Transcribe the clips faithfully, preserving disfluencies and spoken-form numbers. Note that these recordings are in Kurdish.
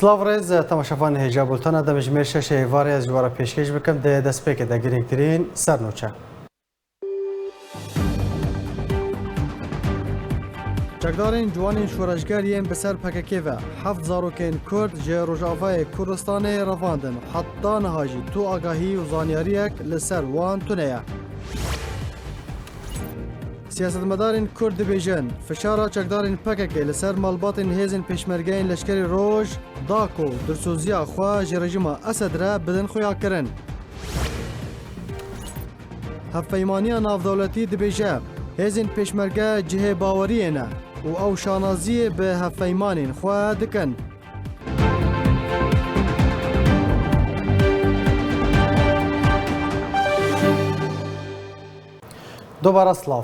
Silav rêz, temaşevanê hêja bultena demjimêr şeşê êvarê ez ji we re pêşkêş bikim. Di destpêkê de girîngtirîn sernûçe. Çekdarên ciwanên şoreşger yên bi ser P K K ve heft zarokên Kurd ji Rojavayê Kurdistanê revandin. Heta niha jî tu agahî û zanyariyek li ser wan tune ye. Siyasetmedarên Kurd dibêjin, fişara çekdarên P K K li ser malbatên hêzên pêşmergeyên Leşkerê Roj, DAKO, dilsoziya xwe ji rejîma Esed re bidin xuyakirin. Hevpeymaniya Navdewletî dibêje, hêzên pêşmerge cihê baweriyê ne û ew şanaziyê bi hevpeymanên xwe dikin. Dubare silav.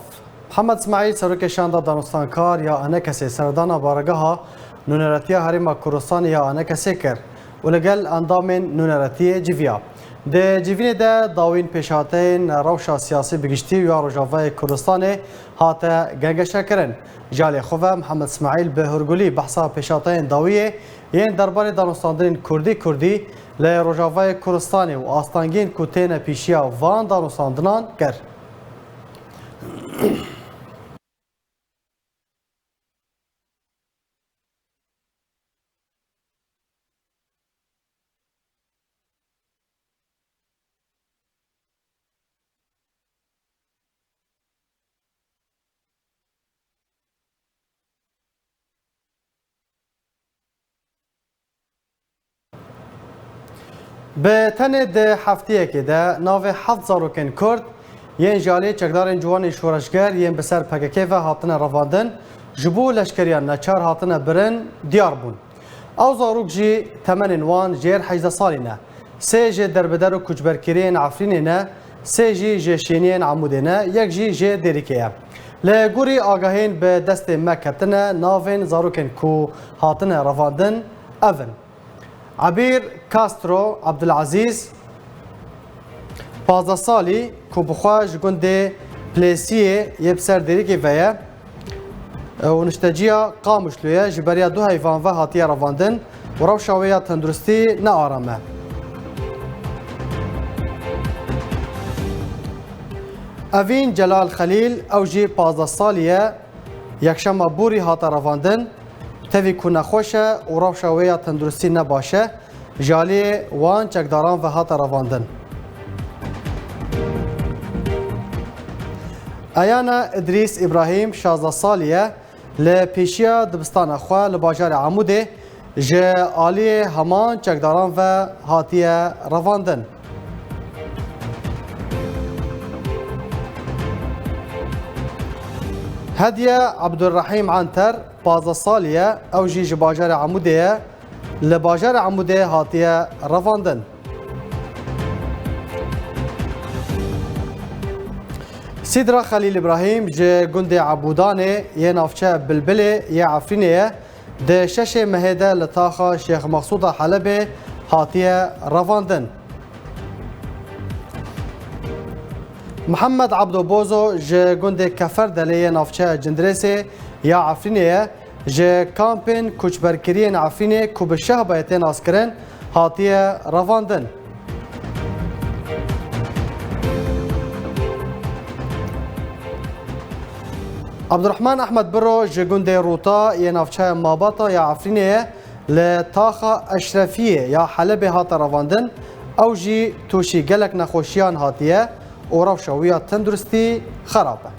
Mihemed Smaîl, serokê Şanda Danûstankar ya ANKSê, serdana baregeha Nûneretiya Herêma Kurdistanê ya ANKSê kir û li gel endamên nûneretiyê civiya. Di civînê de dawîn pêşhateyên rewşa siyasî bi giştî û ya Rojavayê Kurdistanê hate gengeşekirin. Ji alê xwe ve Mihemed Smaîl bi hurgulî behsa pêşhateyên dawiyê yên derbarê danûstandinên kurdî kurdî li Rojavayê Kurdistanê û astengiyên ku têne pêşiya van danûstandinan kir. Bi tenê di hefteyekê de navê heft zarokên Kurd yên ji alî çekdarên ciwanên şoreşger yên bi ser P K K ve hatine revandin, ji bo leşkeriya neçar hatine birin, diyar bûn. Ew zarok jî temenên wan jêr hejdeh salî ne. Sê ji derbeder û koçberkiriyên Efrînê ne, sê jî ji şêniyên Amûdê ne, yek jî ji Dêrikê ye. Li gorî agahiyên bi destê me ketine, navên zarokên ku hatine revandin ev in: Ebîr Castro Abdulazîz, pazdeh salî, ku bi xwe ji gundê Plêsiyê yê bi ser Dêrikê ve ye û nişteciya Qamişlo ye, ji beriya du heyvan ve hatiye revandin û rewşa wê ya tenduristî ne aram e. Evîn Celal Xelîl, ew jî pazdeh salî ye, yekşema borî hate revandin, tevî ku nexweş e û rewşa wê ya tenduristî ne baş e, ji aliyê wan çekdaran ve hate revandin. Eyana Idrîs Îbrahîm, şazdeh salî ye, li pêşiya dibistana xwe li bajarê Amûdê ji aliyê heman çekdaran ve hatiye revandin. Hediye Abdurrahîm Anter, pazdeh salî ye, ew jî ji bajarê Amûdê ye, li bajarê Amûdê hatiye revandin. Sîdra Xelîl Îbrahîm ji gundê Ebûdanê yê navçe Bilbilê yê Efrînê ye, di şeşê mehê de li taxa Şêx Mexsûda Helebê hatiye revandin. Mihemed Ebdo Bozo ji gundê Keferdelê yê navçe Cindirêsê ya Efrînê ye, ji kampên koçberkiriyên Efrînê ku bi Şehbayê tê naskirin, hatiye revandin. Abdurrahman Ehmed Biro ji gundê Rûta yê navçeya Mabata ya Efrînê ye, li taxa Eşrefiyê ya Helebê hate revandin, ew jî tûşî gelek nexweşiyan hatiye û rewşa wî ya tenduristî xerab e.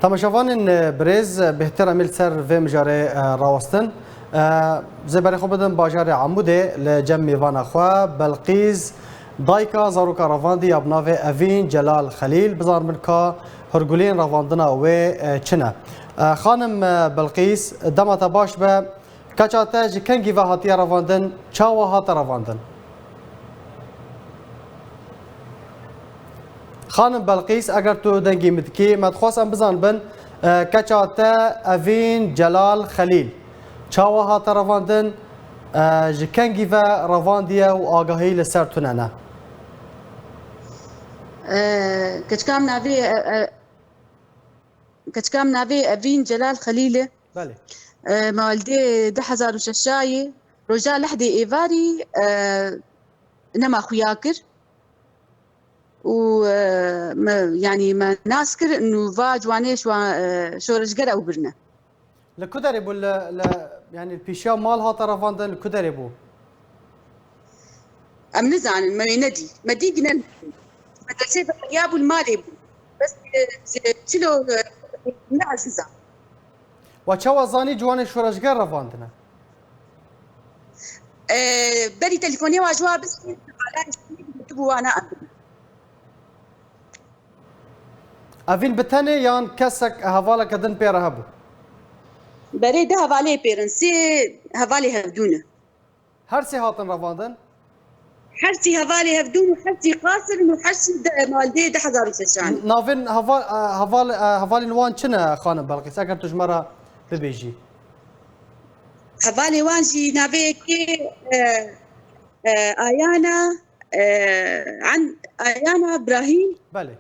Temaşevanên, e, birêz, e, bêhtir em ê li ser vê mijarê, e, rawestin. E, zê berê xwe bidim bajarê Amûdê li cem mêvana xwe, Belqîs, dayika zaroka revandî ya bi navê Evîn Celal Xelîl, bizanibin ka hurguliyên revandina wê, e, çi ne. E, xanim, e, Belqîs, dema te baş be, keça te ji kengî ve hatiye revandin, çawa hate revandin? Xanim Belqîs, eger tu dengê min dikî, me dixwest em bizanibin, E, keça te Evîn Celal Xelîl çawa hate revandin? E, ji kengî ve revandiye û agahî li ser tune ne? E, keçika min navê, e, e, keçika min navê Evîn Celal Xelîl e. Belê. E, me li dê du hezar û şeşayê roja lehdê êvarî, e, nema xuya kir. û, e, me, yanî me nas kir û va ciwanê şwa-, e, şoreşger ew birine. Li ku derê bû? Li, li, yanî li pêşiya mal hate revandin, li ku derê bû? Em nizanin, me wê nedî. Me dî gine. Me dersê vekeriya bû, li malê bû. Bes, e, çilo, e, ne ez nizam. Wa çawa zanî ciwanê şoreşger revandine? Ee, berî telefonê wa ji wa bistî, hevalên ji min gotibû wana em bibin. Evîn bi tenê yan kesek, hevaleke din pê re hebû? Berê du hevalê pê re in, sê hevalê hevdû ne. Her sê hatin revandin? Her sî hevalê hevdûn û her sî qasir û her sî de maldê du hezar û şeşan. Navên heval, e, heval, e, hevalên wan çi ne, xanim Belqîs? Eger tu ji me re bibêjî. Hevalê wan jî navê yekê, e, e, Ayana, e, An-, Ayana Brahîm. Belê.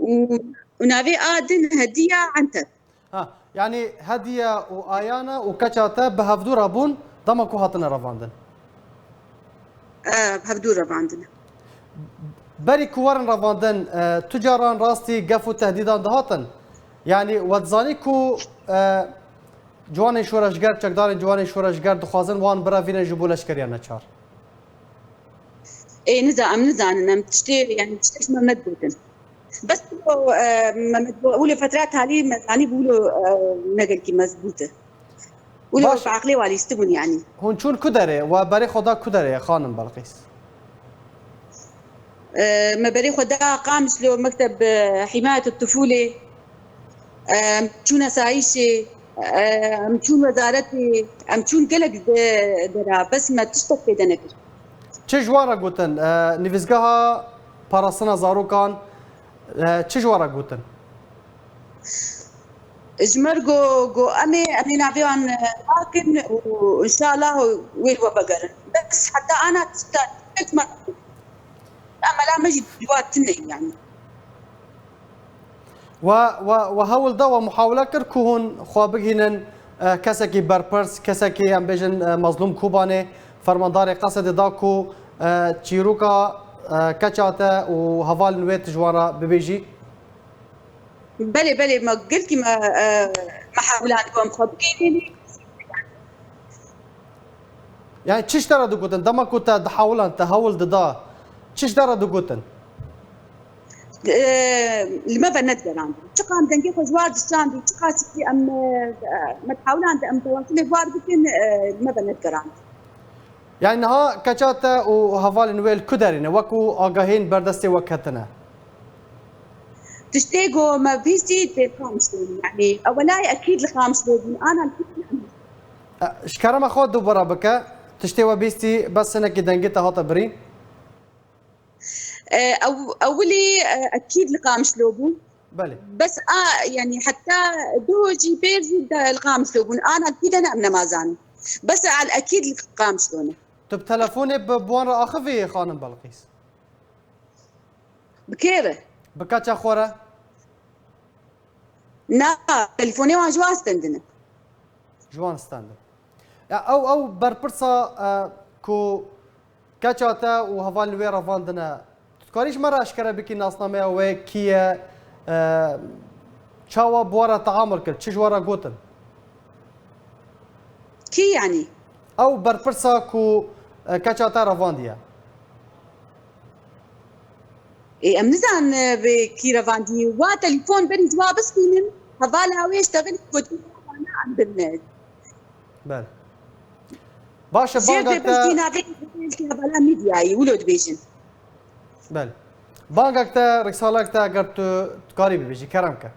Û, û navê a din Hediya Entep. Ha, yanî Hediye û Ayana û keça te bi hevdû re bûn, dema ku hatine revandin? E, bi hevdû revandin. Berî ku werin revandin, e, tu caran rastî gef û tehdîdan dihatin? Yanî we dizanî ku, e, ciwanên şoreşger, çekdarên ciwanên şoreşger dixwazin wan birevînin ji bo leşkeriya neçar? Ê, niza-, em nizanin, em tiştê, yanî tiştê ji me nedigotin. Bes wilo, e, me, me, wilo fetra talî me zanî bû wilo, e, ne gelkî mezbût e. Wilo Baş. Bi aqlê wa lîstibûn yanî. Hûn çûn ku derê? We berê xwe da ku derê, xanim Belqîs? E, me berê xwe da Qamişlo, mekteb, e, himayet tifûlê. Em çûn asayîşê, em çûn wezaretê, em çûn gelek de-, dera, bes me tiştek pê de nekir. Çi ji wan re gotin? E, nivîsgeha parastina zarokan, e, çi ji wan re gotin? Ji me re go, go em ê, em ê navê wan, e, nakin û înşallah wê li we vegerin. Bes heta ana tişta, tiştek ji me re gotin. Emela me jî li we tune ye, yanî. We, we, we hewl da, we muhawile kir ku hûn xwe bigihînin, e, kesekî berpirs, kesekî, em bêjin, e, Mezlûm Kobanê, fermandarê Qesedê da ku, e, çîroka, e, keça te û hevalên wê tu ji wan re bibêjî? Belê, belê, me gelkî me, e, me hewlan ku em xwe bigihînin. Yani çi ji te re digotin? Dema ku te dihewilan, te hewl dida, çi ji te re digotin? Ee, li me ve nedigerandin. Çiqa em dengê xwe ji war dişandî, çiqa sî em, e, me dihewilan em tewasulê war bikin, e, li me ve nedigerandin. Yani niha keça te û hevalên wê li ku derê ne? Wekû agahiyên berdestê we ketine? Tiştê ku me bihîstî tê li Qamişlo bûn. Yanî ewelay ekîd li Qamişlo bûn. Ana li E, ji kerema xwe dubara bike. Tiştê we bihîstî bes hinekî dengê te hate birîn. E, ew-, ewilî, e, ekîd li Qamişlo bûn. Belê. Bes a, yanî heta du jî pêr jî de li Qamişlo bûn. Ana li kî de ne em nema zanin. Bes al ekîd li Qamişlo ne. Tu bi telefonê bi, bi wan re axivî, xanim Belqîs? Bi kê re? Bi keça xwe re? Na, telefonê wan ji wan stendine. Ji wan stendin. Ya ew, ew berpirsa, e, ku keça te û hevalên wê revandine, tu dikarî ji me re eşkere bikî nasnameya wê kî ye, e, çawa bi we re teamul kir, çi ji we re gotin? Kî yanî? Ew berpirsa ku, e, keça te revandiye. Ê, em nizanin, e, vê kî revandî. Wa telefon berî ji wa bistînin, hevala wê ji te ve gotin, em birine. Bel. Baş e, Jêr banga te piştî navê hevala Mîdyayî, wilo dibêjin. Bel. Bangek te, riksalek te, eger tu dikarî bibêjî, kerem ke.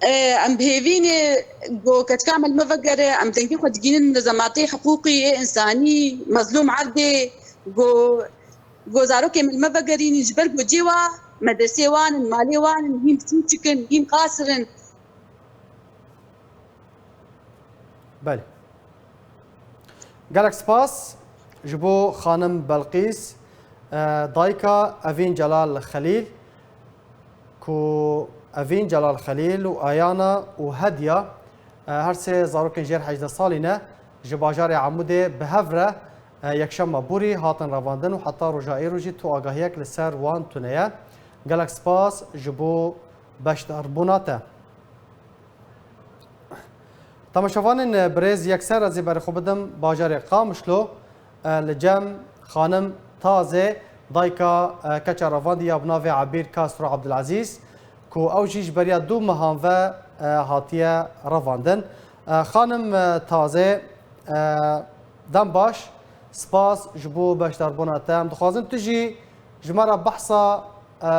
E, em bi hêvî ne, go keçika me li me vegere, em dengê xwe digînin munezematê hiqûqî yê însanî, Mezlûm Evdê, go, go zarokê me li me vegerîn, ji ber go cê wa Medresê wan in, malê wan in, hîn biçûçik in, hîn qasir in. Belê. Gelek spas ji bo xanim Belqîs, e, dayika Evîn Celal Xelîl, ku Evîn Celal Xelîl û Ayana û Hedya, e, her sê zarokên jêr hejdeh salî ne, ji bajarê Amûdê bi hev re, e, yekşema borî hatin revandin û heta roja îro jî tu agahiyek li ser wan tune ye. Gelek spas ji bo beşdarbûna te. Temaşevanên birêz, yekser ez ê berê xwe bidim bajarê Qamişlo, e, li cem xanim Tazê, dayika, e, keça revandî ya bi navê Ebîr Castro Abdulazîz, ku ew jî ji beriya du mehan ve, e, hatiye revandin. E, xanim, e, Tazê, e, dem baş, spas ji bo beşdarbûna te. Em dixwazin tu jî ji me re behsa, e,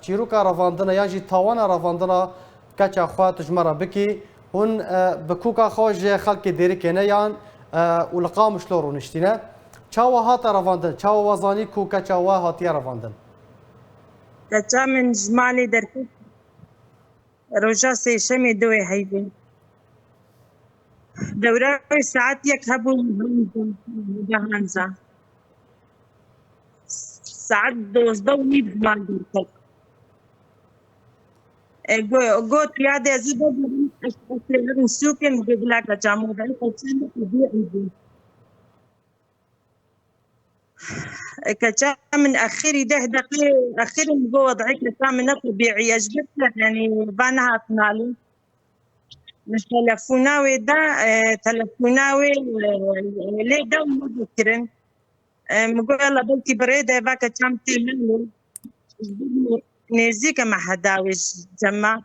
çîroka revandina yan jî tawana revandina keça xwe tu ji me re bikî. Hûn, e, bi kûka xwe ji xelkê Dêrikê ne yan, e, û li Qamişlo rûniştîne. Çawa hate revandin? Çawa we zanî ku keça we hatiye revandin? Keça min ji malê derket roja sêşemê duwê heyvê. Dewra wê saet yek hebû, hanza. Saet dozdeh û nîv mal derket. E, go-, got ya de ez ê vegerim, ez, ez ê herim sûkê, min got bila keça min, ez ê herim sûkê. E, keça min exirî deh deqê, exirî min got wed'ê keça min ne tebîî ye, ji ber yani va nehat malê. Min telefona wê da, e, telefona wê, e, lê da û nevekirin. E, min got, "Yala belkî bi rê de va keça min tê malê." Nêzîk e meheda wê ji cema.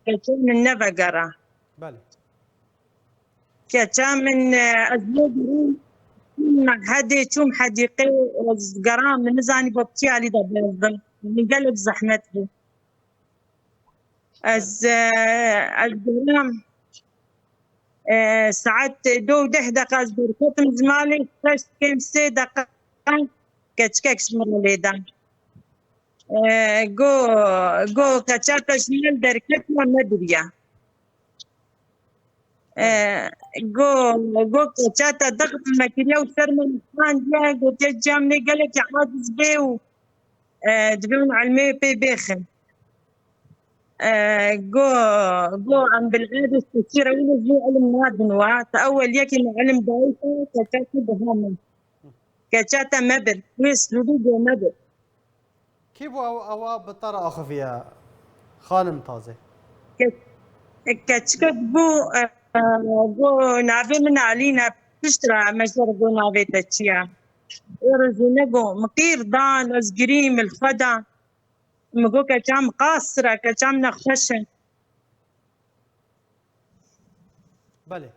Keça min nevegera. Belê. Keça min, e, ez lê dirim, çûm mehedê, çûm hedîqê, ez geram, min nizanî bo bi çi alî de bezdim. Min gelek zehmet bû. Ez, e, ez geram, e, saet do û deh deqa ez derketim ji malê, şeş kêm sê deqa keçikek ji min re lê da. E, go, go keça te ji mal derketiya me biriya. E, go, go keça te dexil me kiriya û ser me nixandiye, gotiye, "Ciya min ê gelekî aciz bê û, e, divê hûn ilmê pê bêxin." E, go, go em bil êdî sesî re wî jî ilim nadin wa. Te ewel yekî me ilim dayî te, keça te biha min. Keça te mebir. Wê sirûdî go mebir. Kî bû ew, ewa bi te re axiviye, xanim Tazê? Ke-, keçikek bû, e, e, go navê min Alî ne, pişt re me ji re go navê te çi ye? Ê rojîne go, min qîr dan, ez girîm li xwe da. Min got, "Keça min qasir e, keça min nexweş e." Belê.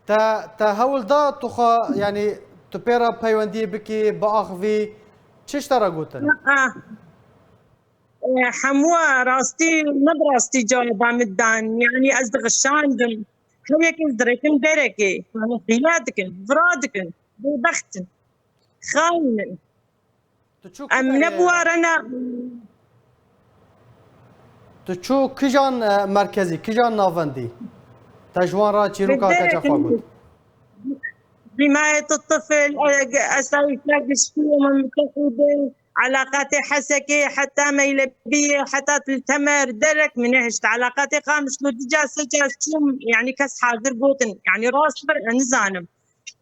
Te, te hewl da tu xwe, yanî tu pê re peywendiyê bikî, biaxivî, çi ji te re gotin? Ah. E, hemû rastî, ne bi rastî cewaba min dan. Yanî ez dixişandim. Her yekê ez direkim derekê. Yanî xîla dikin, vira dikin. Bêbext in. Xayin in. Tu çû Em kîjan, ne e, buwarena. Tu çû kîjan, e, merkezî, kîjan navendî? Te ji wan re çîroka keça xwe got. Himayet tifl, e, esayîşa giştî, Umem Mutehîde, elaqatê Hesekê, heta Meylebiyê, heta Til Temer, derek min nehişt. Elaqatê Qamişlo du ca sê ca çûm, yanî kes hazir gotin. Yanî rast bir, e, nizanim.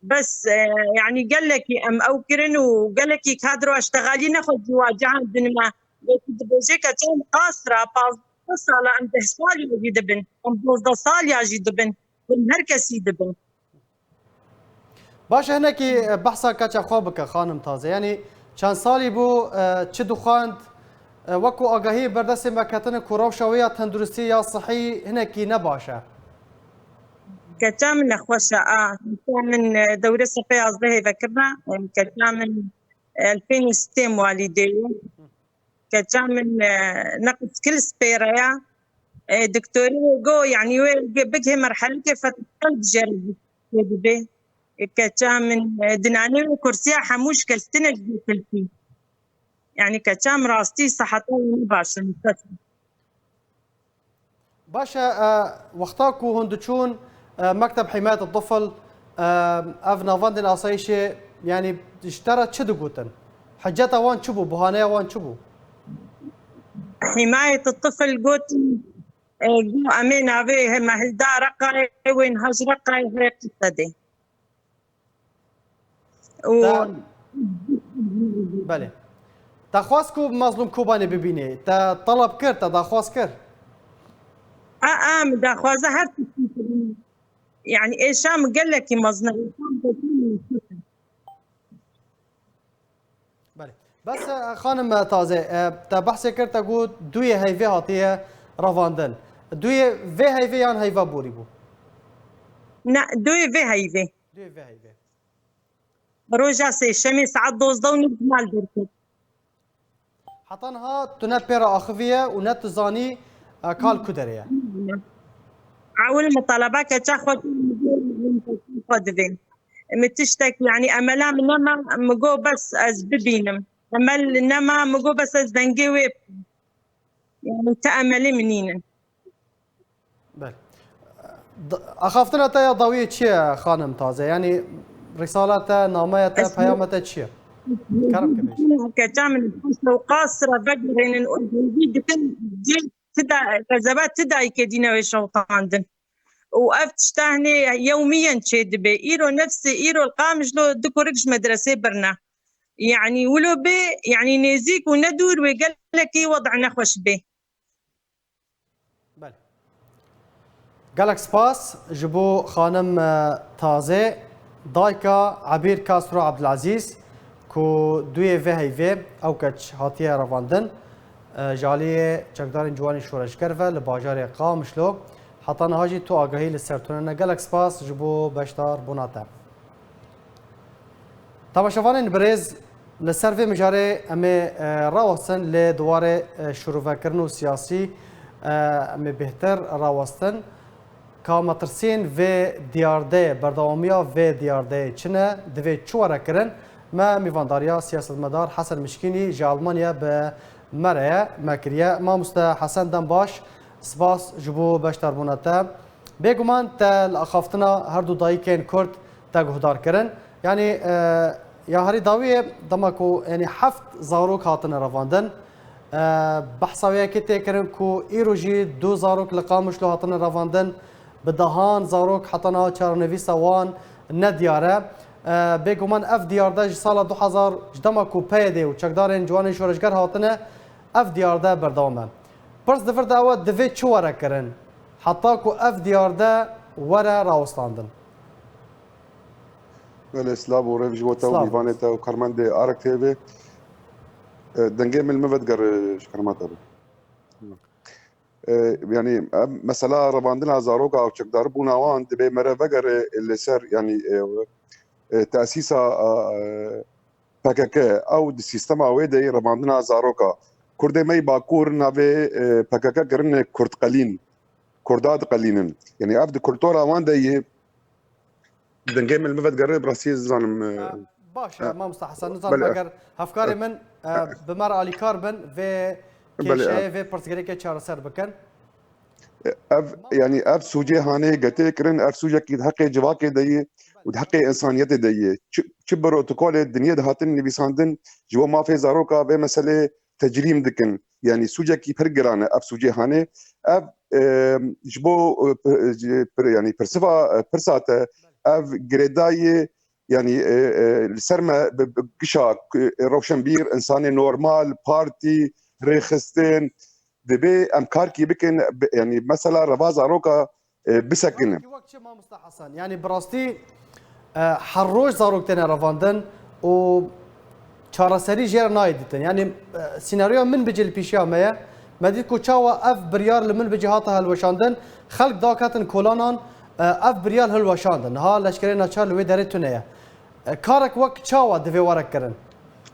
Bes, e, yanî gelekî em ew kirin û gelekî kadro eştexalî nexwe cîwa cihan dinime. Wekî dibêje keça min qasir e, pazdeh sal e, em deh salî jî dibin, em dozdeh salî jî dibin, em her kesî dibin. Baş e, hinekî, e, behsa keça xwe bike, xanim Taze. Yanî çend salî bû, e, çi dixwend? E, wekû agahiyê berdestê me ketine ku rewşa wê ya tenduristî ya sihî hinekî ne baş e. Keça min nexweş e, a. Keça min, e, dewrê sefê yazdehê vekirine. E, keça min, e, elfên û sê walîdê ye. Keça min, e, neqis kil spêre ye. E, doktorê wê got, yanî wê bigihê merhelekê fetisel dijere dibe. E, keça min, e, dinanê wê kursiya hemû şikestine ji bo kilfî. Yani keçam rastî siheta wan baş in. Baş e, e, wexta ku hûn diçûn, e, Mekteb Himayet Tifl, e, ev navendên asayişê, yani ji te re çi digotin? Hiceta wan çi bû? Buhaneya wan çi bû? Himayet Tifl got, e, got, em ê navê me hilda Reqayê, wên hej Reqayê hê qise dê. û Te, belê. Te xwest ku Mazlûm Kobanê bibînê? Te teleb kir, te daxwaz kir? A, a, min daxwaza her tiştî kirin. Yani êşa min gelekî mezin e. Êşa min gelekî mezin e. Belê. Bes, e, xanim, e, Taze, e, te behsê kir, te got duyê heyvê hatiye revandin. Duyê vê heyvê yan heyva borî bû? Ne, duyê vê heyvê. Duyê vê heyvê. Roja sêşemê saet dozdeh û nîv mal derket. Heta niha tu ne pê re axiviye û ne tu zanî, e, kal ku derê ye. Ewil min teleba keça xwe kir, min got, xwe divê. Min tiştek, yani emela min nema, min got bes ez bibînim. Emel nema, min got bes ez dengê wê bikim. Yani te emelê min nînin. Belê. D-, axaftina te ya dawiyê çi ye, xanim Taze? Yani risala te, nameya te, peyama te çi ye? Kerem ke bêjî. Keça min şewqas re vegerînin û hêvî dikin cê ti da, qezeba ti dayikê dîne wê şewqandin. Û ev tişta hinê yewmiyen çê dibe. Îro nefsê îro li Qamişlo du kurik ji medresê birine. Yani wilo bê, yani nêzîk û ne dûr wê gelekî wed nexweş bê. Belê. Gelek spas ji bo xanim, e, Taze, dayka Ebîr Castro Abdulaziz, ku duyê vê heyvê ew keç hatiye revandin, e, ji aliyê çekdarên ciwanên şoreşger ve li bajarê Qamişlo. Heta niha jî tu agahî li ser tune ne. Gelek spas ji bo beşdar bûna te. Temaşevanên birêz, li ser vê mijarê em ê, e, rawestin lê di warê, e, şirovekirin û siyasî, e, em ê bêhtir rawestin. Ka metirsiyên vê diyardeyê, berdewamiya vê diyardeyê çi ne, divê çi were kirin? Me mîvandariya siyasetmedar Hesen Mişkînî ji Almanya bi me re ye, me kiriye. Mamoste Hesen, dem baş, spas ji bo beşdarbûna te. Bêguman te li axaftina her du dayikên Kurd te guhdar kirin. Yanî, e, ya herî dawiyê dema ku, yanî, heft zarok hatine revandin. E, behsa wê yekê tê kirin ku îro jî du zarok li Qamişlo hatine revandin. Bi dehan zarok heta niha çarenivîsa wan nediyar e. E, bêguman ev diyarde ji sala du hezar, ji dema ku P Y D û çekdarên ciwanên şoreşger hatine, ev diyarde berdewam e. Pirs di vir de ew e, divê çi were kirin? Heta ku ev diyarde were rawestandin. Belê, silav û rêv ji bo te û mîvanê te û karmendê Arek T V. E, dengê min li min vedigere ji karma te be. E, yanî, em, mesela revandina zaroka û çekdarbûna wan divê me re vegere li ser, yanî, e, e, tesîsa, e, P K K, ew di sîstema wê de yê revandina zaroka. Kurdê me yê Bakur navê, e, P K K kirine Kurdqelîn. Kurda diqelînin. Yanî ev di kultura wan de yê. Dengê min li min vedigere, bi rastî ez nizanim, e, Baş e, e, Mamosta Hesen, nizanim, belê, eger hevkarê, e, min, e, bi me re alîkar bin, vê, belê, kêşeyê, e, vê pirsgirêkê çareser bikin. Ev, yanî ev sûcê hanê getê kirin, ev sûcekî di heqê civakê de yê û di heqê însaniyetê de yê. Çi, çi protokolê dinyê de hatin nivîsandin ji bo mafê zaroka vê meselê tecrîm dikin. Yanî sûcekî pir giran e ev sûcê hanê. Ev, e, ji bo, e, pir, pir, yanî pirsifa, e, pirsa te, ev girêdayî, yanî, e, e, li ser me bi, bi gişa, e, rewşenbîr, însanê normal, partî, rêxistin, divê em karkî bikin, bi, yanî mesela reva zaroka, e, bisekinin. Wek, wek çi, Mamosta Hesen? Yanî bi rastî, e, her roj zarok têne revandin û çareserî jê re nayê dîtin. Yanî, e, sînaryoya Minbicê li pêşiya me ye. Me dît ku çawa ev biryar li Minbicê hate hilweşandin, xelk daketin kolanan, e, ev biryar hilweşandin. Niha leşkerê naçar li wê derê tune ye. E, karek wek çawa divê were kirin?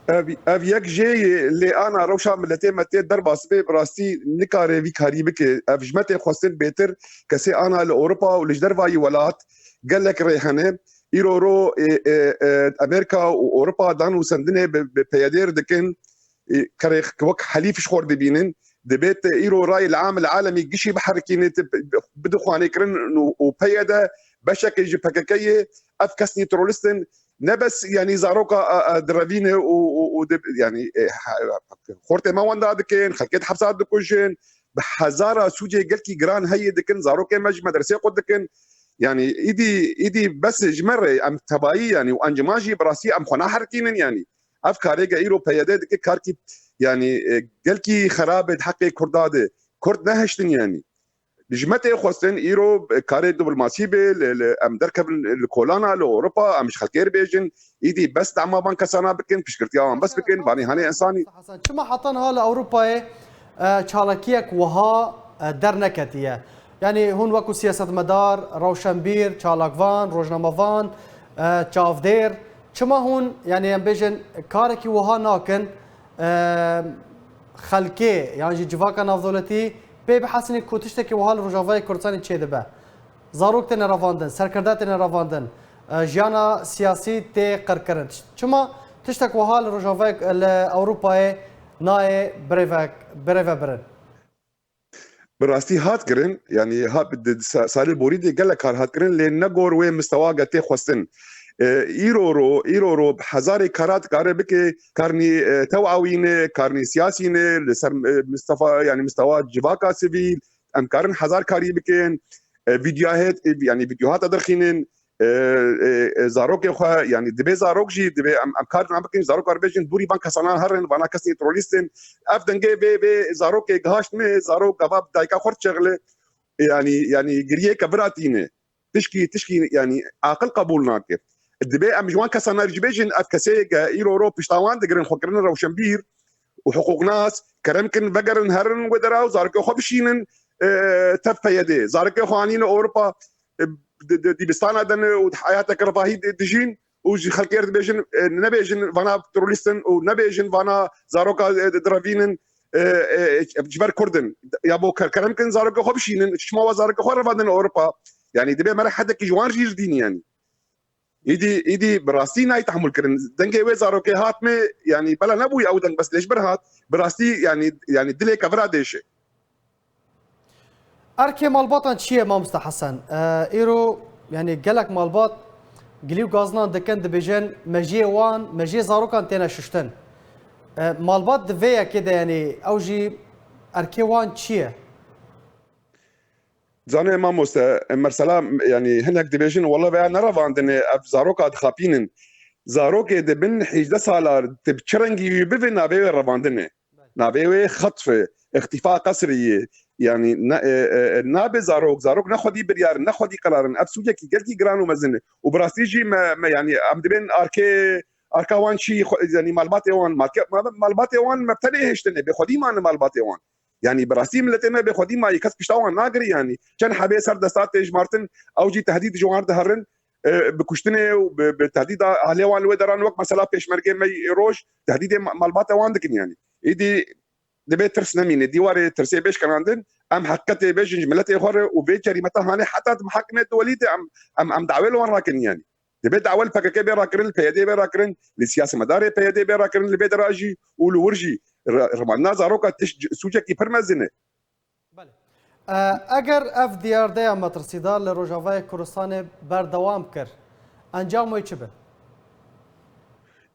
Ev, ev yek jê ye, lê ana rewşa miletê me tê derbas bê, bi rastî nikare vî karî bike. Ev ji me tê xwestin bêtir, kesê ana li Ewropa û li ji dervayî welat gelek rê hene. Îro ro, e, e, e, Amerîka û Ewropa dan û sendinê bi, bi peyedêr dikin. e, kerê wek helîf ji xwe dibînin. Dibê te îro rayê li am li alemî gişî biherikîne, te bi-, bidixwanê kirin û, û P Y D beşekê ji P K K yê, ev kesnî terorîst in. Ne bes, yanî zaroka, e, e, direvîne û, û, û dib-, yanî, e, ha-, xortê me wenda dikin, xelkê di hepsa dikujin, bi hezara sûcê gelkî giran heyê dikin, zarokê me ji medresê qut dikin. Yanî îdî, îdî bes ji me re em tebayî, yanî û encima jî bi rastî em xwe naherikînin, yanî. Ev karê ge îro P Y D dike karkî, yanî, e, gelkî xerab e di heqê Kurda de. Kurd nehiştin, yanî. Ji me tê xwestin îro karê diplomasî be, li, li, em derkevin li kolana, li Ewropa, em ji xelkê re bêjin, îdî bes dema van kesana bikin, piştgirtiya wan bes bikin, vanê hanê insanî. Hasan, çima heta niha li Ewropayê, e, çalakiyek wiha, e, derneketiye? Yanî hûn wekû siyasetmedar, rewşenbîr, çalakvan, rojnamevan, e, çavdêr, çima hûn, yanî em bêjin, karekî wiha nakin, e, xelkê yan jî civaka navdewletî pê bihesînin ku tiştekî wiha li Rojavayê Kurdistanê çêdibe? Zarok têne revandin, serkirde têne revandin, e, jiyana siyasî tê qirkirin. Çima tiştek wiha li Rojavayê, li Ewropayê nayê birêve-, birêvebirin? Bi rastî hat kirin, yanî ha-, di, di sa-, salê borî de gelek kar hat kirin, lê ne gor wê mistewa ge tê xwestin. E, îro ro, îro ro bi hezarê kara dikare bike, karnî, e, tew awîne, karnî siyasî ne, li ser, e, mistefa, yanî mistewa civaka sivîl, em karin hezar karî bikin, e, vîdyoya hêt, e, yanî vîdyo hate derxînin, e, e, e, zarokê xwe, yanî dibê zarok jî, dibê em, em kar nan bikin, zarok kar bêjin, dûrî van kesanan herin, vana kesên terorîst in. Ev dengê vê, vê zarokê gihaşt me, zarok gava bi dayika xwe dişexile, yanî, yanî giriyê kevira tîne. Tişkî, tişkî, yanî aqil qebûl nake. Dibê em ji wan kesana jî bêjin, ev kesê ge îro ro pişta wan digirin, xwe kirine rewşenbîr û hiqûqnas, kerem kin, vegerin, herin wê dera û zarokê xwe bişînin, e, tev P Y D. Zarokê xwe anîne Ewropa, e, di, di, dibistana de ne û di heyateke refahî di-, dijîn û ji xelkê re dibêjin, e, nebêjin vana terorîst in û nebêjin vana zaroka, e, di-, direvînin, e, e, e, ji ber Kurd in. Ya bo ker-, kerem kin zarokê xwe bişînin, çima wa zarokê xwe revandin Ewropa? Yanî dibê me re hedekî ji wan jî ji dîn, yanî. Îdî, îdî bi rastî nayê tehmûl kirin. Dengê wê zarokê hat me, yanî bela nebûyî ew deng, bes lê ji bir hat, bi rastî, yanî, yanî dilê kevira dêşe. Erkê malbatan çi ye, mamosta Hesen? E, îro, yanî gelek malbat gilî û gazinan dikin, dibêjin mejiyê wan, mejiyê zarokan têne şuştin. E, malbat di vê yekê de, yanî ew jî erkê wan çi ye? Zanê mamoste, mesela, yanî hinek dibêjin, wela veya nerevandine, ev zaroka dixapînin. Zarokê di bin hêjdeh sala, tu bi çi rengî wî bivê, navê wê revandine. Navê wê xetf e, îxtîfa qesrî ye. Yanî ne, e, e, e, nabe zarok, zarok ne xwedî biryar in, ne xwedî qerar in. Ev sûcekî gelkî giran û mezin e. Û bi rastî jî me, me, yanî em dibên arkê, arka wan çi, xwe-, yanî malbatê wan, malke-, mal-, malbatê wan me bi tenê hêştine, bê xwedî mane malbatê wan. Yanî bi rastî miletê me bê xwedî mayî, kes pişta wan nagirî yanî. Çend hebê ser desta tê jimartin, ew jî tehdîd ji wan re diherin, e, bi kuştinê û bi, bi tehdîda ahlê wan li wê deran wek mesela pêşmergê me roj, tehdîdê ma-, malbata wan dikin yanî. Îdî dibê tirs nemîne, dîwarê tirsê bê şikenandin, em heqîqetê bêjin ji miletê xwe re û vê cerîmeta hanê heta di mihakimê dewelî de em, em, em dawê li wan rakin yanî. Dibê dawe li P K K bê rakirin, li P Y D bê rakirin, li siyasetmedarê P Y D bê rakirin, li vê dera jî û li wir jî re-, revandina zaroka tişt c-, sûcekî pir mezin e. Belê. E, eger ev diyardeya metirsîdar li Rojavayê Kurdistanê berdewam kir, encam wê çi be?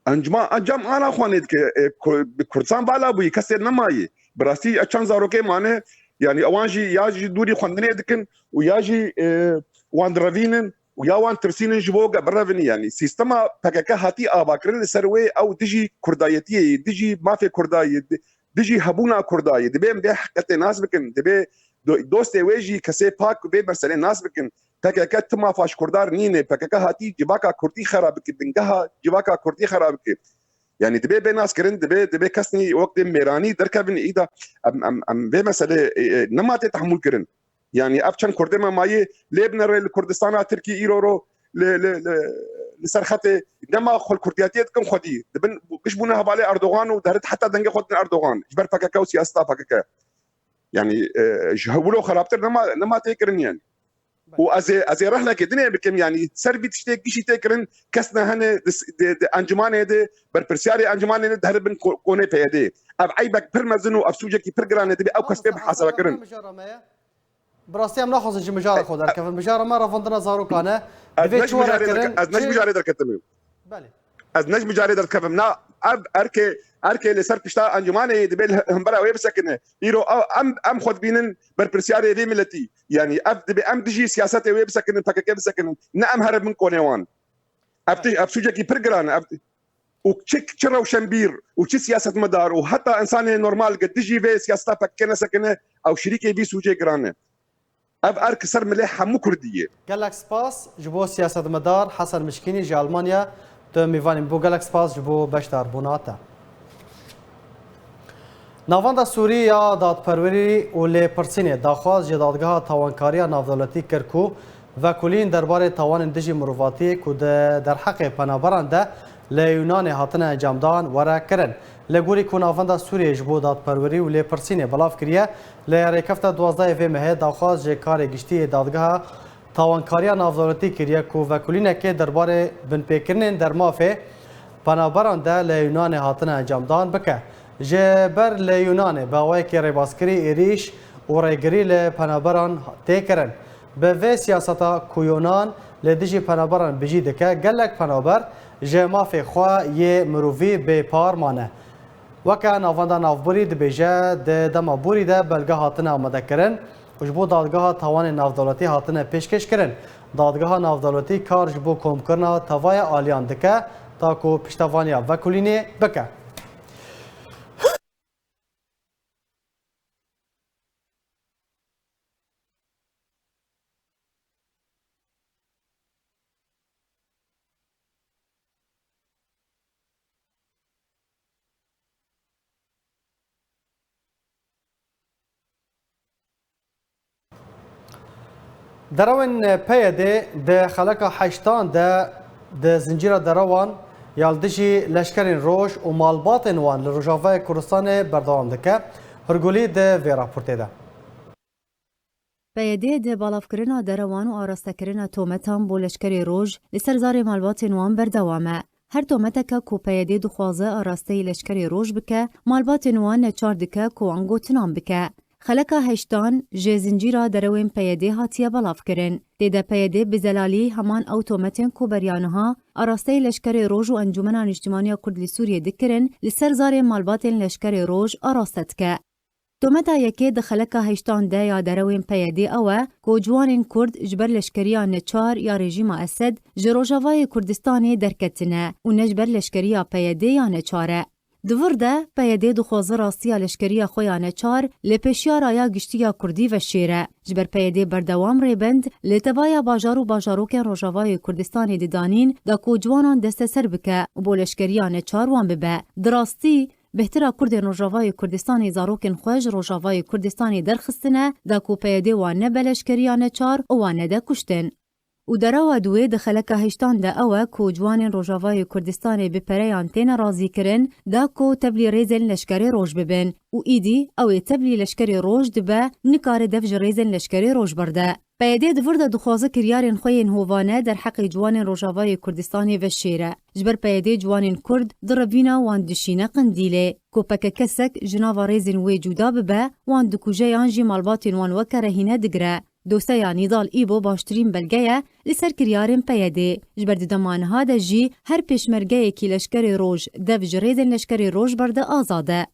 Encama, encam ana xwe nedike, e, Ku-, bi Kurdistan vala bûyî, kesê nemayî. Bi rastî e çend zarokê mane, yanî ewan jî ya jî dûrî xwendinê dikin û ya jî, e, wan direvînin û ya wan tirsînin ji bo ge birevin, yanî sîstema P K K hatî avakirin li ser wê, ew dijî kurdayetiyê ye, dijî mafê Kurda ye, di-, dijî hebûna Kurda ye. Dibê em vê heqetê nas bikin, dibê do-, dostê wê jî kesê pak vê meselê nas bikin. P K K tu mafa ji Kurda re nîne, P K K hatî civaka Kurdî xera bike, bingeha civaka Kurdî xera bike. Yanî dibê bê naskirin, dibê, dibê kesnî wek dê mêranî derkevin îda em, em, em vê meselê, e, e, nema tê tehmûl kirin. Yanî ev çend Kurdê me mayî lê bine rê li Kurdistana Tirkî îro ro li, li, li, li ser xetê nema xwe li Kurdiyetiyê dikin xwedî. Dibin giş bûne hevalê Erdogan û derit heta dengê xwe didin Erdogan. Ji ber P K K û siyaseta P K K. Yanî, e, ji hewilo xerabtir nema, nema tê kirin yanî. Û ez ê, ez ê rehnekê dinê bikim, yanî ser vî tiştê gişî tê kirin, kes ne hene di, di, di encûmanê de, berpirsiyarê encûmanê de diheribin ko-, konê P Y D. Ev eybek pir mezin û ev sûcekî pir giran e, divê ew kes bê bihesebe kirin. Bi rastî em naxwazin ji mijara xwe derkevin. Mijara me revandina zarokan e. Ez Divê ne ji çi were mijarê kirin, derke-, ez ne ji çi mijarê derketime. Belê. Ez ne ji mijarê derdikevim. Na, ev erkê, erkê li ser pişta encûmanê ye, divê li hembera wê bisekine. Îro ev, em, em xwe dibînin berpirsiyarê vê miletî. Yanî ev dibê em dijî siyasetê wê bisekinin, P K K bisekinin. Ne em here bin konê wan. Ev tij-, ev sûcekî pir giran e. Ev, û çi, çi rewşenbîr û çi siyasetmedar û heta insanê normal ke dijî vê siyaseta P K K nesekine, ew şirîkê vî sûcê giran e. Ev erk ser milê hemû Kurdî ye. Gelek spas ji bo siyasetmedar Hesen Mişkînî ji Almanya. Tu mêvanî bû. Gelek spas ji bo beşdarbûna te. Navenda Sûrî ya Dadperwerî û Lêpirsînê daxwaz ji Dadgeha Tawankariya Navdewletî kir ku vekolîn derbarê tawanên dijî mirovatiyê ku di derheqê penaberan de li Yunanê hatine encamdan were kirin. Li gorî ku Navenda Sûriyê ji bo Dadperwerî û Lêpirsînê belav kiriye, li rêkefta duwazdehê vê mehê daxwaz ji karê giştî yê Dadgeha Tawankariya Navdewletî kiriye ku vekolînekê derbarê binpêkirinên dermafê penaberan de li Yunanê hatine encamdan bike. Ji ber li Yunanê bi awayekî rêbaskirî êrîş û rêgirî li penaberan tê kirin. Bi vê siyaseta ku Yunan li dijî penaberan bijî dike, gelek penaber ji mafê xwe yê mirovî bêpar mane. Weke Navenda Navborî dibêje, di dema borî de belge hatine amadekirin û ji bo Dadgeha Tawanên Navdewletî hatine pêşkêşkirin. Dadgeha Navdewletî kar ji bo komkirina tevaya aliyan dike, ta ku piştevaniya vekolînê bike. Derewên P Y D di xeleka heştan de di zincîra derewan ya li dijî leşkerên roj û malbatên wan li Rojavayê Kurdistanê berdewam dike. Hurgulî di vê raportê de. P Y D di belavkirina derewan û arastekirina tometan bo leşkerê roj li ser zarê malbatên wan berdewam e. Her tometeke ku P Y D dixwaze arasteyî leşkerê roj bike, malbatên wan neçar dike ku wan gotinan bike. Xeleka heştan ji zincîra derewên P Y D hatiye belavkirin. Tê de P Y D bi zelalî heman ew tometên ku beriya niha arasteyî leşkerê roj û Encûmena Niştimanî ya Kurd li Sûriyê dikirin, li ser zarê malbatên leşkerê roj araste dike. Tometa yekê di xeleka heştan de ya derewên P Y D ew e ku ciwanên Kurd ji ber leşkeriya neçar ya rejîma Esed ji Rojavayê Kurdistanê derketine û ne ji ber leşkeriya P Y D ya neçar e. Di vir de P Y D dixwaze rastiya leşkeriya xwe ya neçar li pêşiya raya giştî ya Kurdî veşêre. Ji ber P Y D berdewam rêbend li tevaya bajar û bajarokên Rojavayê Kurdistanê didanîn da ku ciwanan desteser bike û bo leşkeriya neçar wan bibe. Di rastî, Bêhtir a Kurdên Rojavayê Kurdistanê zarokên xwe ji Rojavayê Kurdistanê derxistine, da ku P Y D wan nebe leşkeriya neçar û wan nede kuştin. Û derewa duwê di xeleka heştan de ew e ku ciwanên Rojavayê Kurdistanê bi pereyan têne razîkirin, da ku tevlî rêzên leşkerê roj bibin û îdî ew ê tevlî leşkerê roj dibe, nikare dev ji rêzên leşkerê roj berde. P Y D di vir de dixwaze kiryarên xwe yên hovane derheqê ciwanên Rojavayê Kurdistanê veşêre. Ji ber P Y D ciwanên Kurd di revîna wan dişîne Qindîlê. Ku P K K kesek ji nava rêzên wê cuda bibe, wan dikuje yan jî malbatên wan weke rehîne digire. Doseya Nîdal Îbo baştirîn belge ye li ser kiryarên P Y D. Ji ber di dema niha de jî her pêşmergeyekî leşkerê roj dev ji rêzên leşkerê roj berde azad e.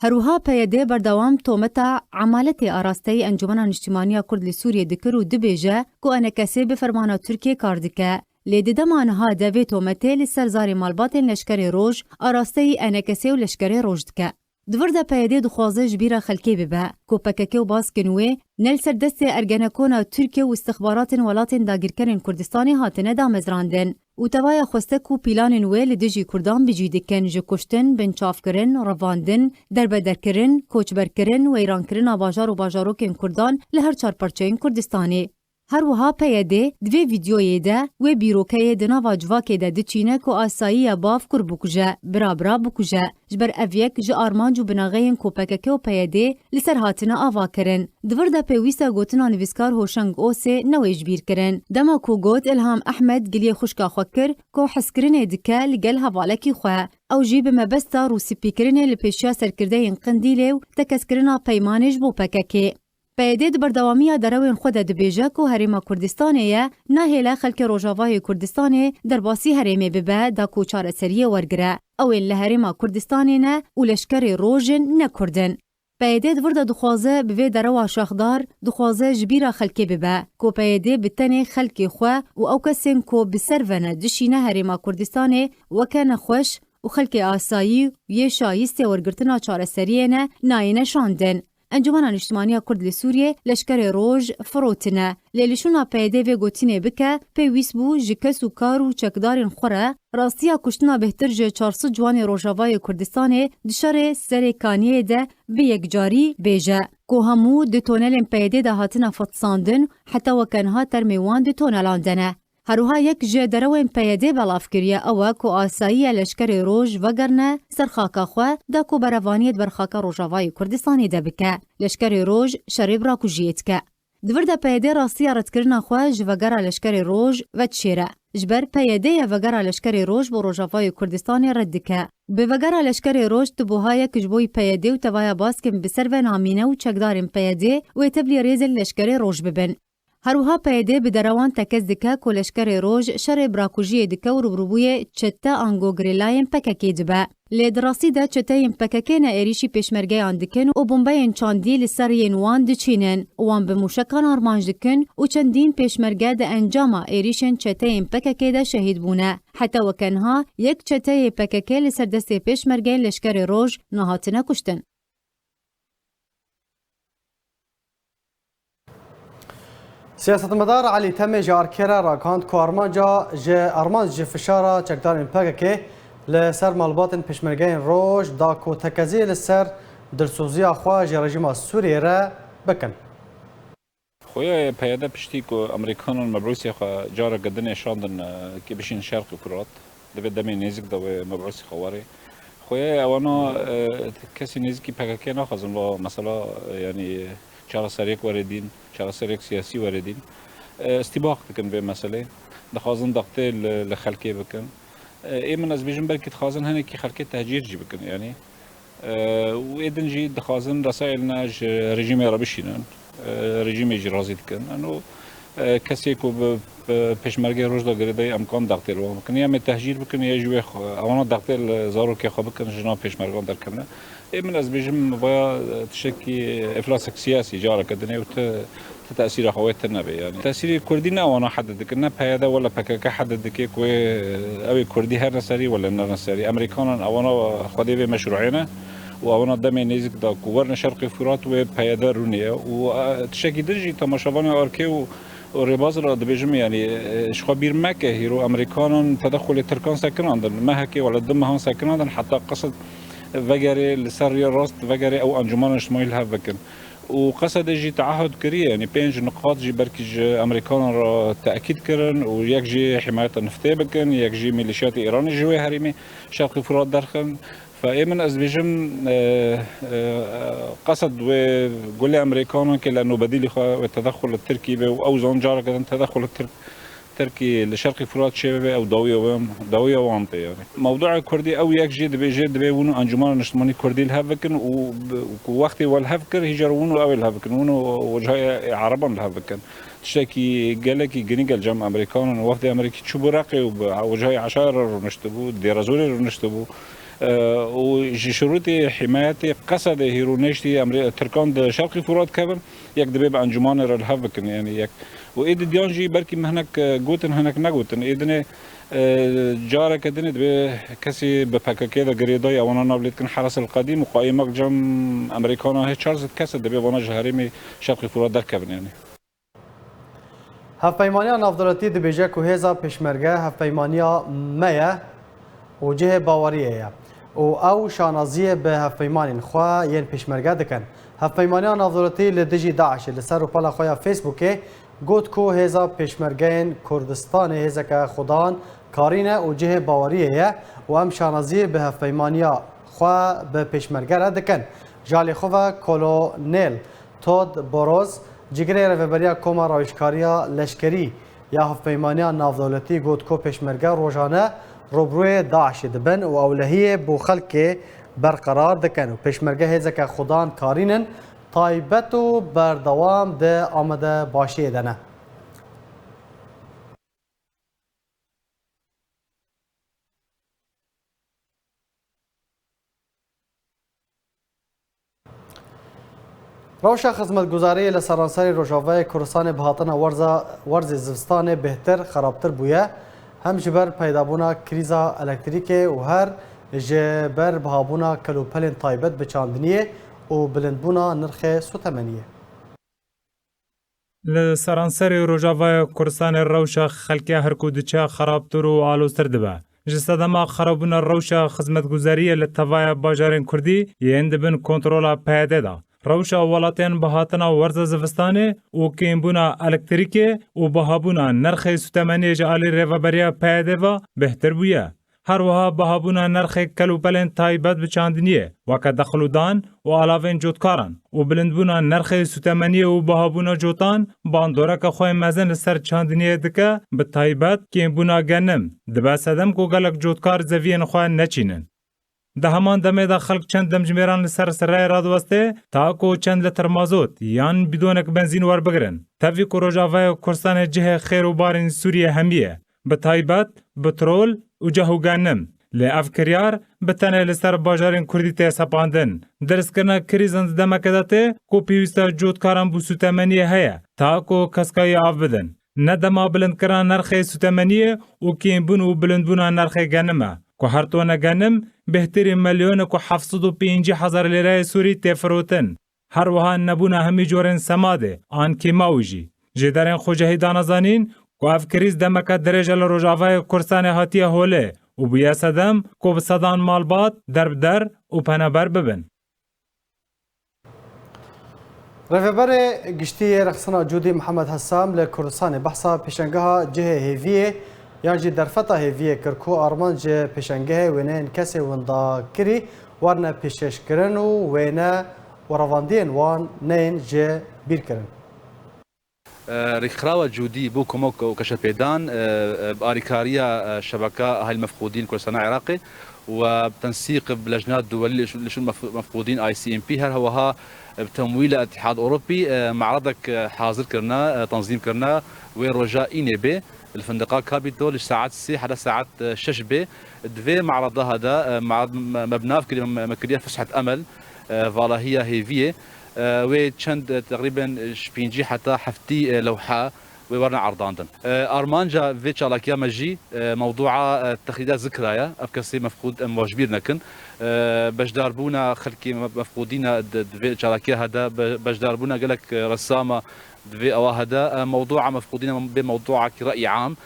Her wiha P Y D berdewam tometa emaletê arasteyî Encûmena Niştimanî ya Kurd li Sûriyê dikir û dibêje ku E N K S bi fermana Tirkiyê kar dike. Lê di dema niha de vê tometê li ser zarê malbatên leşkerê roj, arasteyî E N K S û leşkerê roj dike. Di vir de P Y D dixwaze ji bîra xelkê bibe ku P K K û baskên wê ne li ser destê ergenekona Tirkiye û istixbaratên welatên dagîrkerên Kurdistanê hatine damezrandin. Û tevaya xweste ku pîlanên wê li dijî Kurdan bi cî dikin, ji kuştin, binçavkirin, revandin, derbederkirin, koçberkirin, weyrankirina bajar û bajarokên Kurdan li her çar parçeyên Kurdistanê. Her wiha P Y D di vê vîdyoyê de wê bîrokeyê di nava civakê de diçîne ku asayiya bav kur bikuje, bira bira bikuje. Ji ber ev yek ji armanc û binaxeyên ku P K K û P Y D li ser hatine avakirin. Di vir de pêwîst e gotina nivîskar Hoşeng Osê newê ji bîr kirin. Dema ku got Ilham Ehmed giliyê xwişka xwe kir ku hezkirinê dike li gel hevalekî xwe. Ew jî bi mebesta rûspîkirinê li pêşiya serkirdeyên Qindîlê û tekez kirina peymanê ji bo P K K. P Y D di berdewamiya derewên xwe de dibêje ku Herêma Kurdistanê ye, nahêle xelkê Rojavayê Kurdistanê derbasî herêmê bibe da ku çareseriyê wergire. Ew ên li Herêma Kurdistanê ne û leşkerê Roj in, ne Kurd in. P Y D di vir de dixwaze bi vê derewa şaxdar dixwaze ji bîra xelkê bibe ku P Y D bi tenê xelkê xwe û ew kesên ku bi ser ve ne dişîne Herêma Kurdistanê weke nexweş û xelkê asayî û yê şayîstê wergirtina çareseriyê ne nayêne şandin. Encûmena Niştimanî ya Kurd li Sûriyê leşkerê Roj firotine. Lê li şûna P Y D vê gotinê bike, pêwîst bû ji kes û kar û çekdarên xwe re rastiya kuştina bêhtir ji çar sed ciwanê Rojavayê Kurdistanê di şerê Serê Kaniyê de bi yekcarî bêje ku hemû di tonelên P Y D de hatine fetisandin, heta weke niha termê wan di tonelan de ne. Her wiha yek ji derewên P Y D belav kiriye, ew e ku asayiya leşkerê Roj vegerine ser xaka xwe, da ku berevaniyê di ber xaka Rojavayê Kurdistanê de bike. Leşkerê Roj şerê birakujiyê dike. Di vir de P Y D rastiya redkirina xwe ji vegera leşkerê Roj vedişêre. Ji ber P Y D ye vegera leşkerê Roj bo Rojavayê Kurdistanê red dike. Bi vegera leşkerê Roj ti buha yek ji bo Y P Y D û tevaya baskên bi ser ve namîne û çekdarên P Y D wê tevlî rêzên leşkerê Roj bibin. Her wiha P Y D bi derewan tekez dike ku leşkerê Roj şerê birakujiyê dike û rûbirûbûyê çete ango gerîlayên P K K dibe. Lê di rastî de çeteyên P K K ne êrîşî pêşmergeyan dikin û bombeyên çandî li ser yên wan diçînin, wan bi mûşekan armanc dikin û çendîn pêşmerge di encama êrîşên çeteyên P K K de şehîd bûne. Heta weke niha yek çeteyê P K K li ser destê pêşmergeyên leşkerê Roj nehatine kuştin. Siyasetmedar Elî Temê ji Arkê re ragihand ku armanca ji, armanc ji fişara çekdarên P K K li ser malbatên pêşmergeyên Roj da ku tekezî li ser dilsoziya xwe ji rejîma Sûriyê re bikin. Xuya ye P Y D piştî ku Amerîkanan mebûsê xwe careke din ê şandin, e, kê bişîn Şerqî Furat, di vê demê nêzik de wê mebûsê xwe werê. Xuya ye ewana, e, kesî nêzikî P K K naxwazin va mesela, e, yanî çareseriyek were dîn, çareseriyek siyasî were dîn. E, îstîbaq dikin vê meselê. Dixwazin dextê li, li xelkê bikin. E, ê min ez bêjim belkî dixwazin hinekî xelkê tehcîr jî bikin, yanî. E, û ê din jî dixwazin resayilna ji rejîmê re bişînin. E, rejîmê jî razî dikin. Eno, e, kesê ku bi, bi pêşmergê Roj de girêdayî em kan dextê li wan bikin. Ya mê tehcîr bikin, ya jî wê xwe, ewana dextê li zarokê xwe bikin, ji nav pêşmergan derkevine. Ê min ez bêjim vaya, e, tiştekî eflasek siyasî careke dinê û ti, ti tesîra xwe wê tune be, yanî. Tesîrê Kurdî ne wana hede dikin, ne P Y D wala P K K hede dike ku wê, e, ew ê Kurdî herne serî wala nerne serî. Amerîkanan ewana xwedê vê meşrûê ne û ewana demê nêzik da ku werine Şerqê Furat wê P Y D rûnê ye û, e, tiştekî din jî temaşevanê Arkê û, û rêbaz re dibêjim, yanî, e, ji xwe bîr meke, hîro Amerîkanan tedexulê Tirkan sekinandin, mehekê wala du mehan sekinandin, heta qisd vegerê li ser rêya rast vegerê ew encûmana niştimanî li hev bikin. Û Qesedê jî teahud kiriye, yanî pênc niqat jî belkî ji Amerîkanan re tekîd kirin û yek jî himayeta niftê bikin, yek jî mîlîşiyatê Îranê ji wê herêmê Şerqî Furat derxin. Fe ê min ez bêjim, e, e, qesed wê gulê Amerîkanan ke li nobedîlî xwe wê tedexul li Tirkî be û ew zan careke din tedexul li Tirk Tirkî li Şerqî Furat çêbibe, ew dawiya wan, dawiya wan tê, yanî. Mewduê Kurdî ew yek jê dibêje, divê hûn û Encûmena Niştimanî Kurdî li hev bikin û bi-, ku wextê we li hev kir, hîcar hûn û ew ê li hev bikin, hûn û wecihayê Ereban li hev bikin. Tiştekî gelekî girîng e li cem Amerîkanan û wextê Amerîkî çûbû Reqê û bi wecihayê Eşayê re rûniştibû, Dêrezorê rûniştibû. E, û ji şirûtê himayetê Qesedê hîro neştî Amerî-, Tirkan di Şerqî Furat kevin, yek divê bi Encûmanê re li hev bikin, yanî yek Û ê di diyan jî belkî min hinek, e, gotin, hinek negotin. Ê dinê, e, careke dinê divê kesî bi P K K de girêdayî ewana nav lê dikin Heres el Qedîm û qaîmek cem Amerîkana hê çar sed kes e, divê vana ji herêmê Şerqî Furat derkevin, yanî. Hevpeymaniya Navdewletî dibêje ku hêza pêşmerge hevpeymaniya me ye û cihê baweriyê ye û ew şanaziyê bi hevpeymanên xwe yên pêşmerge dikin. Hevpeymaniya Navdewletî li dijî DAIŞê li ser rûpela xwe ya Facebookê Got ku hêza Pêşmergeyên Kurdistanê hêzeke xudan karî ne û cihê baweriyê ye û em şanaziyê bi hevpeymaniya xwe bi Pêşmerge re dikin. Ji alî xwe ve Kolonel Todd Boroz, cîgirê Rêveberiya Koma Rawîjkariya Leşkerî ya Hevpeymaniya Navdewletî got ku Pêşmerge rojane rûbirûyê DAIŞê dibin û ewlehiyê bo xelkê berqerar dikin û Pêşmerge hêzeke xudan karîn in, taybet û berdewam di amadebaşiyê de ne. Rewşa xizmetguzariyê li seranserê Rojavayê Kurdistanê bi hatina werza, werzê zivistanê bêhtir xerabtir bûye, hem ji ber peydabûna krîza elektrîkê û her ji ber bihabûna kelûpelên taybet bi çandiniyê û bilindbûna nirxê sûtemeniyê. Li seranserê Rojavaya Kurdistanê rewşa xelkê her ku diçe xerabtir û aloztir dibe. Ji sedema xerabûna rewşa xizmetguzariyê li tevaya bajarên Kurdî yên di bin kontrola P Y D de, rewşa welatên bi hatina werza zivistanê û kêmbûna elektrîkê û bihabûna nirxê sûtemeniyê ji alî rêveberiya P Y D ve bêhtir bûye. Her wiha bihabûna nirxê kelûpelên taybet bi çandiniyê, weke dexilûdan û alavên cotkaran û bilindbûna nirxê sûtemeniyê û bihabûna cotan, bandoreke xwe mezin li ser çandiniyê dike, bi taybet kêmbûna genim, dibe sedem ku gelek cotkar zeviyên xwe neçînin. Di heman demê de xelk çend demjimêran li ser sireyê radiwestê, ta ku çend lîtir mazot yan bîdonek benzîn werbigirin. Tevî ku Rojavaya Kurdistanê cihê xêr û barên Sûriyê hemî ye. Bi taybet, petrol û ceh û genim. Lê ev kiryar bi tenê li ser bajarên Kurdî tê sepandin. Dirskirina krîzan di demeke de tê ku pêwîsta cotkaran bo sûtemeniyê heye, ta ku keskayî av bidin. Ne dema bilindkirina nirxê sûtemeniyê û kêmbûn û bilindbûna nirxê genim e, ku her tone genim bêhtirî milyonek û heft sed û pêncî hezar lîreyê Sûrî tê firotin. Her wiha nebûna hemî corên semadê an kêmawî jî. Jêderên xwecihî dane zanîn ku ev krîz demeke dirêj e li Rojavayê Kurdistanê hatiye holê û bûye sedem ku bi sedan malbat derbider û penaber bibin. Rêveberê Giştî yê Rexsana Cûdî Mihemed Hesam li Kurdistanê behsa pêşengeha cihê hêviyê yan jî derfeta hêviyê kir ku armanc ji pêşengehê wêneyên kesê windakirî werne pêşkêşkirin û wêne û revandiyên wan neyên ji bîr kirin. Rêkxirawa Cûdî bo komok û keşepêdan, e, e, bi alîkariya, e, şebeka Ahayî Mefqûdîn Kurdistana Iraqê û bi tensîq bi Lejna Duwelî li Şûn Mef-, Mefqûdîn, I C M P, her wiha bi temwîla Îtîhad Ewropî, e, me'redek, e, hazir kirine, e, tenzîm kirine, wê roja înê bê. Li Findiqa Kapîtol ji saet sê heta saet, e, şeş bê. Di vê me'reda de, e, me'red me, me bi nav kiriye, me, me kiriye Fushet Emel, e, valahiya hêviyê. E, wê çend, e, teqrîben ji pêncî heta heftî, e, lewha wê werine erdandin. E, armanca vê çalakiya me jî, e, mewdûa, e, texlîda zikra ye. Ev kesê mefqûd em wan ji bîr nekin. E, beşdarbûna xelkê me-, mefqûdîna di, di vê çalakiya hede, be-, beşdarbûna gelek, e, resama di vê awa hede, e, mewdûa mefqûdîna bê mewdûakî re'yî am,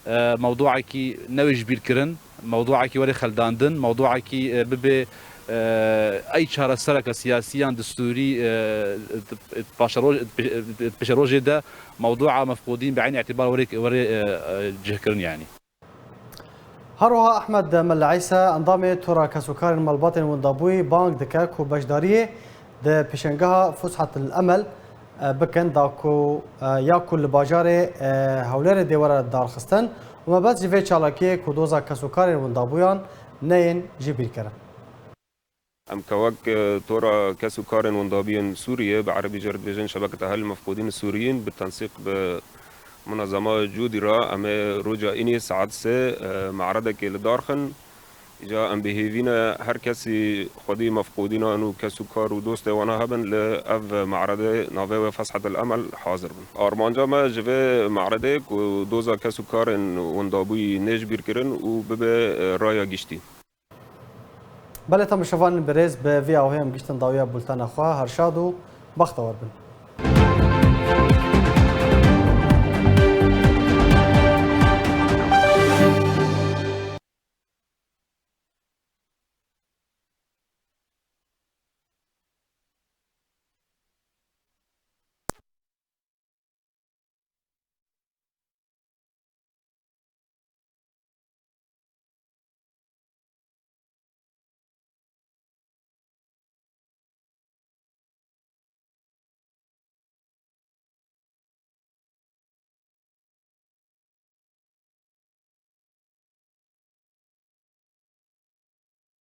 e, mewdûakî newê ji bîr kirin, mewdûakî werê xeldandin, mewdûakî, e, bibê, e, ey çaresereke siyasî yan distûrî, e, di, di paşeroj-, di pê-, di pêşerojê de mewdûa mefqûdîn bi eynî îtîbar werê, werê, e, e, cihkirin yanî. Her wiha Ehmed Mela Îsa, endamê Tora Kesûkarên Malbatên Windabûyî, bang dike ku beşdariyê di pêşengeha Fushat el Emel, e, bikin, da ku, e, ya ku li bajarê, e, Hewlêrê dê were darxistin û mebest ji vê çalakiyê ku doza kesûkarên windabûyan neyên ji bîr kirin. Em kewek, e, Tora Kes û Karên Windabiyên Sûriyê, bi erebî jê re dibêjin Şebeke Tehlîl Mefqûdîn Sûriyîn, bi tensîq bi munezema Cûdî re, em ê roja înê saet sê, e, me'redekê li dar xin. Îca em bi hêvî ne her kesî xwedî mefqûdînan û kes û kar û dostê wana hebin li ev me'redê navê wê Feshetel Emel hazir bin. Armanca me ji vê me'redê ku doza kes û karên windabûyî nê ji bîr kirin û bibe, e, raya giştî. Belê temaşevanên birêz, bi vî awayî em gihîştin dawiya bultena xwe. Her şad û bextewar bin.